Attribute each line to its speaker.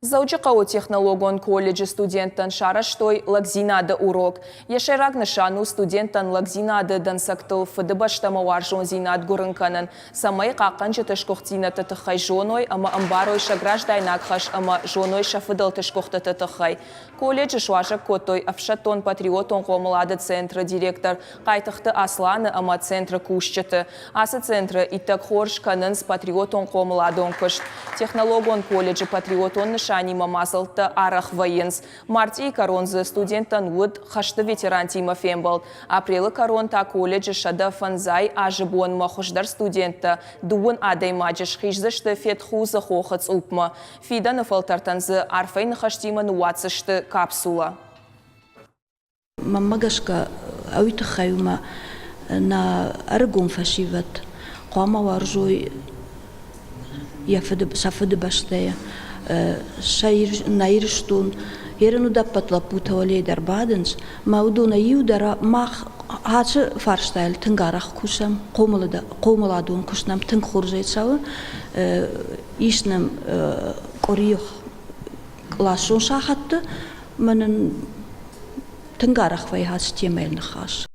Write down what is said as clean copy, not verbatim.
Speaker 1: Дзӕуджыхъӕуы технологон колледжы студенттӕн сарӕзтой лӕгдзинады урок. Йӕ сӕйраг нысан у студенттӕн лӕгдзинады дӕнцӕгтыл фыдыбӕстӕмӕ уарзондзинад гуырын кӕнын, цӕмӕй хъахъхъӕнджыты сгуыхтдзинӕдты тыххӕй зоной ӕмӕ ӕмбарой сӕ граждайнаг хӕс ӕмӕ зоной сӕ фыдӕлты сгуыхтыты тыххӕй. Колледжы суазӕг кодтой ӕфсӕддон-патриотон хъомылады центры директор Хъайтыхъты Асланы ӕмӕ центры кусджыты. Ацы центры иттӕг хорз кӕнынц патриотон хъомыладон куыст. Технологон колледжы патриотон нысанимӕ мадзӕлттӕ арӕх вӕййынц. Мартъийы кӕрон дзы студенттӕн уыд хӕсты ветерантимӕ фембӕлд. Апрелы кӕрон та колледжы 105 азы бонмӕ хуыздӕр студенттӕ дыууын адӕймаджы схиздзысты Фетхузы хохы цъупмӕ. Фидӕны фӕлтӕртӕн дзы арфӕйы ныхӕстимӕ ныууадздзысты капсулӕ.
Speaker 2: Мӕнмӕ гӕсгӕ, уый тыххӕй уымӕ нӕ ӕрыгон фӕсивӕд хъуамӕ уарзой йӕ фыды, сӕ фыдыбӕстӕйы, сӕ нӕ Ирыстон. Ерын уыдӕппӕт лӕппутӕ уӕлейы дӕр бадынц, мӕ уыдонӕй иу дӕр мах ацы фарстайыл тынг арӕх кусӕм, хъомыладон куыст нӕм тынг хорзӕй цӕуы. Ис нӕм къуырийы кълассон сахӕтты мӕ нын тынг арӕх вӕййы ацы темӕйыл ныхас.